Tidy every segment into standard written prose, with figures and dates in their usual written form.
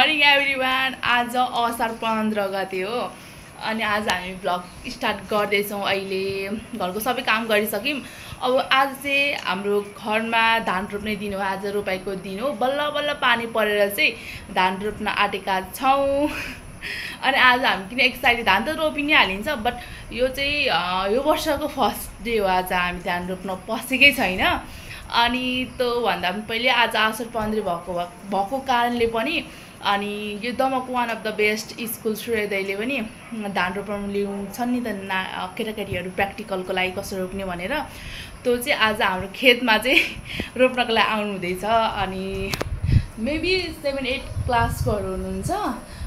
Morning everyone. आज असार 15 गते हो अनि आज हामी ब्लग स्टार्ट गर्दैछौँ। अहिले घरको सबै काम गरिसक्यौँ। अब आज चाहिँ हाम्रो घरमा धान रोप्ने दिन हो। आज रोपाइको दिन हो। बल्ल बल्ल पानी परेर चाहिँ धान रोप्न आँटेका छौँ। अनि आज हामी किन एक्साइटेड, धान त रोपि नै हालिन्छ, बट यो चाहिँ यो वर्षको फर्स्ट डे हो। आज हामी धान रोप्न पसेकै छैन। अनि त्यो भन्दा पनि पहिले आज असार 15 भएको कारणले पनि अनि यो दमकको one of the best school सूर्योदयले पनि धान रोप्न ल्याउँछन् नि त केटाकेटीहरू प्र्याक्टिकलको लागि कसरी रोप्ने भनेर। त्यो चाहिँ आज हाम्रो खेतमा चाहिँ रोप्नको लागि आउनु हुँदैछ। अनि मेबी 7-8 क्लासकोहरू हुनुहुन्छ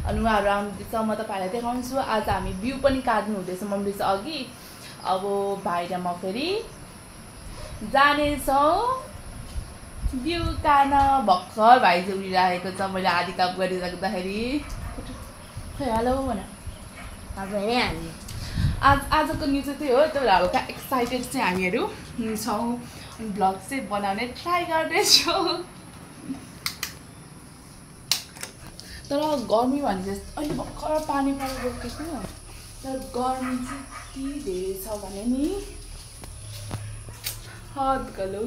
अनि उहाँहरू आउनुहुँदैछ। म तपाईँलाई देखाउँछु। आज हामी बिउ पनि काट्नु हुँदैछ मम्मीले चाहिँ अघि। अब भाइ र म फेरि जानेछौँ बिउ काट्न। भर्खर भाइ चाहिँ उडिरहेको छ। मैले आधी काम गरिराख्दाखेरि हेलो भन। आजको न्युज चाहिँ त्यही हो। त्यो हल्का एक्साइटेड चाहिँ हामीहरू छौँ। ब्लग चाहिँ बनाउने ट्राई गर्दैछौँ। तर गर्मी भने चाहिँ अहिले भर्खर पानी परेर रोकेको, तर गर्मी चाहिँ यति धेरै छ भने नि हद गलो।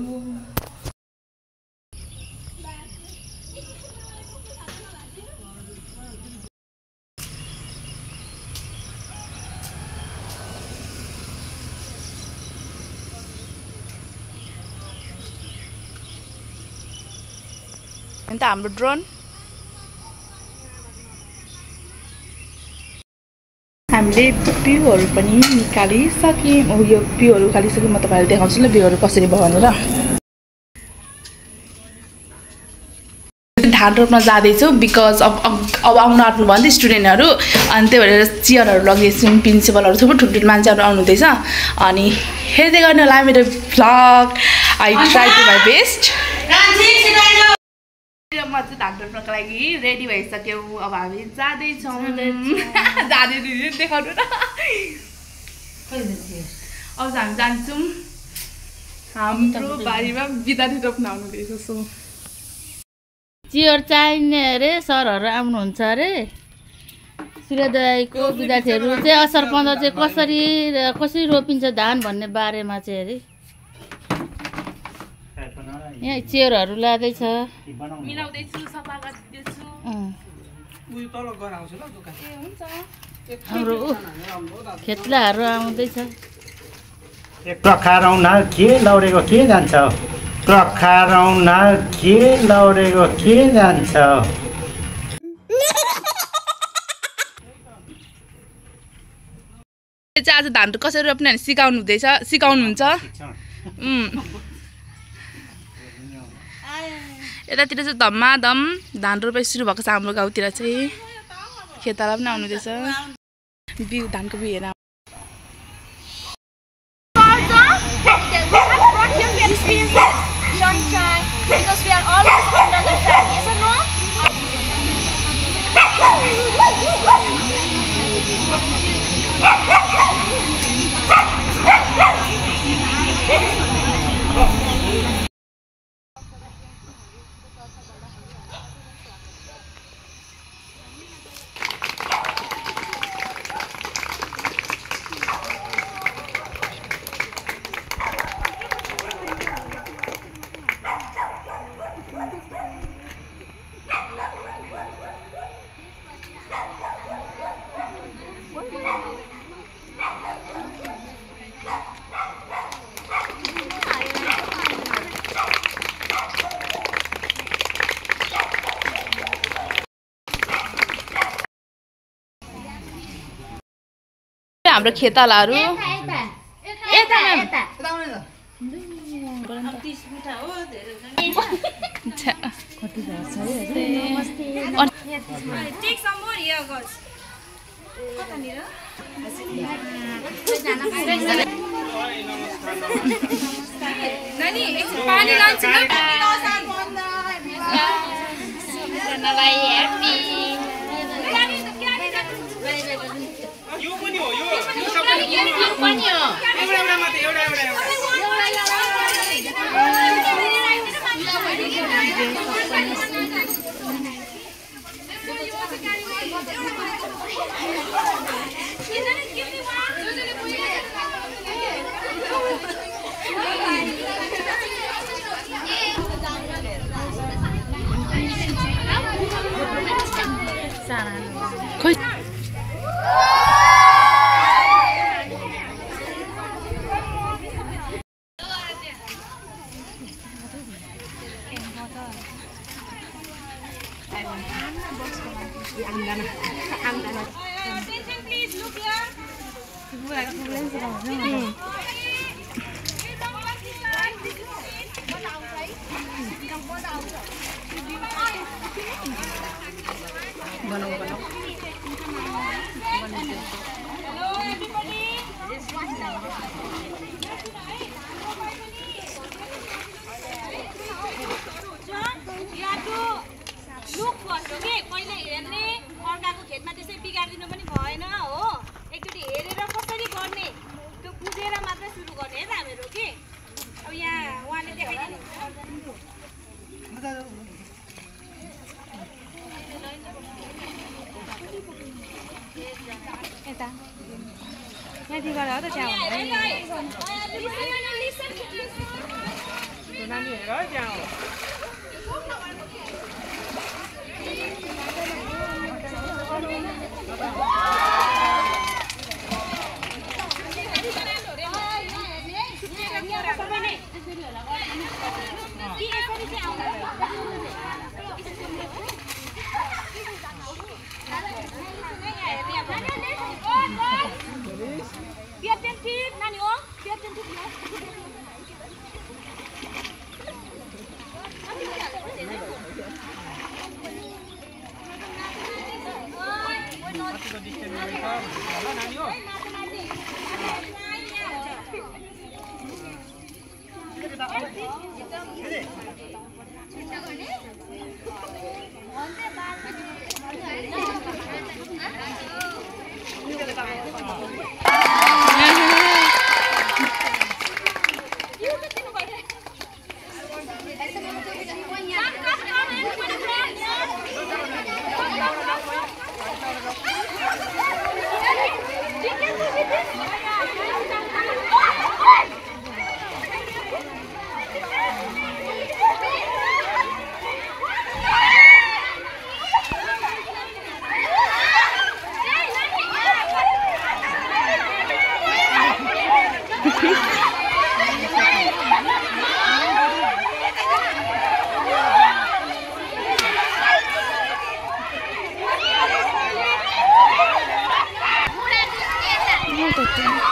अन्त हाम्रो ड्रोन हामीले बिउहरू पनि निकालिसक्यौँ। यो बिउहरू निकालिसक्यौँ। म तपाईँलाई देखाउँछु ल बिउहरू कसरी भयो भनेर। धान रोप्न जाँदैछु बिकज अब आउनु आँट्नु भयो नि त स्टुडेन्टहरू। अनि त्यही भएर चेयरहरू लगिदिएछौँ। प्रिन्सिपलहरू थुप्रो ठुल्ठुलो मान्छेहरू आउनुहुँदैछ। अनि हेर्दै गर्नु होला मेरो vlog. I try to my best. म चाहिँ धान रोप्नको लागि रेडी भइसक्यौँ। अब हामी जाँदैछौँ। जाँदै देखाउनु न। अब हामी जान्छौँ हाम्रो बारीमा बिदारी रोप्न आउनुहुँदैछ। सो चियर चाहिने अरे सरहरू आउनुहुन्छ अरे। सूर्योदयको विद्यार्थीहरू चाहिँ असार 15 चाहिँ कसरी रोपिन्छ धान भन्ने बारेमा चाहिँ अरे यहाँ चेयरहरू लाँदैछ। मिलाउँदैछु, सफा गरिदिन्छु। हाम्रो खेतलाहरू आउँदैछ। प्रखारौँ के लौडेको के जान्छ, प्रखारौँ के लौडेको के जान्छ। आज धान कसरी रोप्ने भने सिकाउनुहुन्छ। यतातिर चाहिँ धम्माधम धान रोपाइ सुरु भएको छ। हाम्रो गाउँतिर चाहिँ खेताला पनि आउनुहुँदैछ। बिउ धानको बिउ हेर। हाम्रो खेतालाहरू खोइ अर्काको खेतमा त्यसै बिगारिदिनु पनि भएन हो एकचोटि हेरेर कसरी गर्ने त्यो बुझेर मात्रै सुरु गर्ने है त हामीहरू के अब यहाँ उहाँले देखाइदिनु यता यहाँदेखि गएर हो त त्यहाँ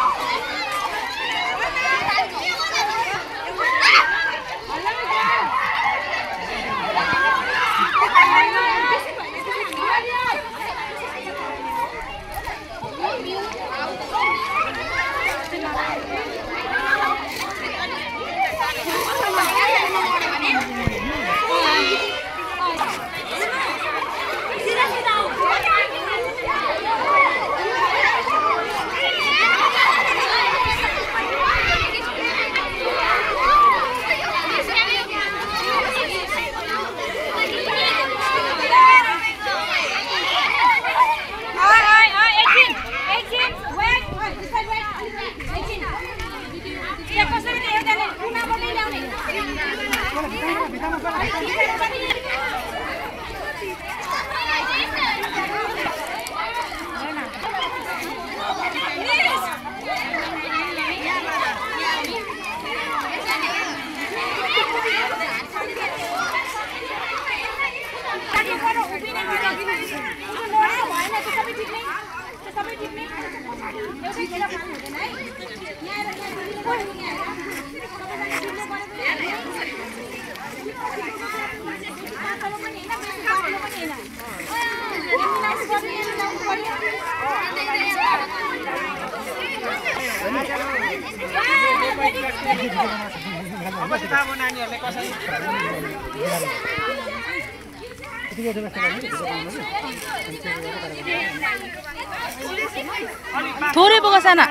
थोरै बोका साना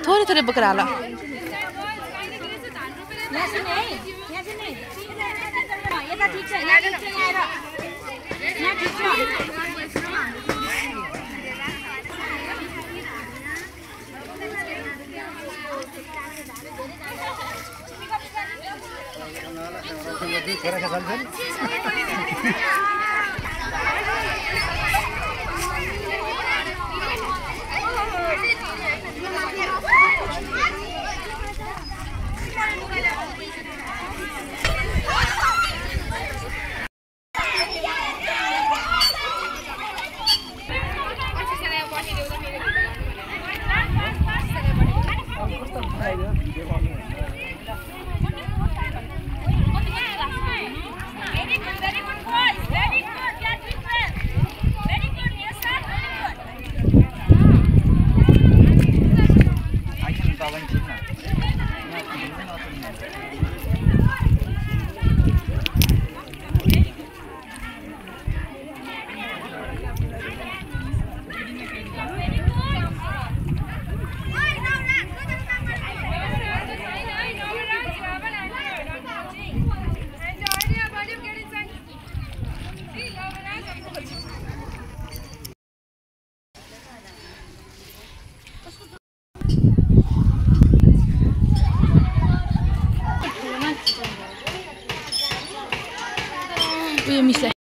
थोरै थोरै बोकेर हाल उयो मिसलाई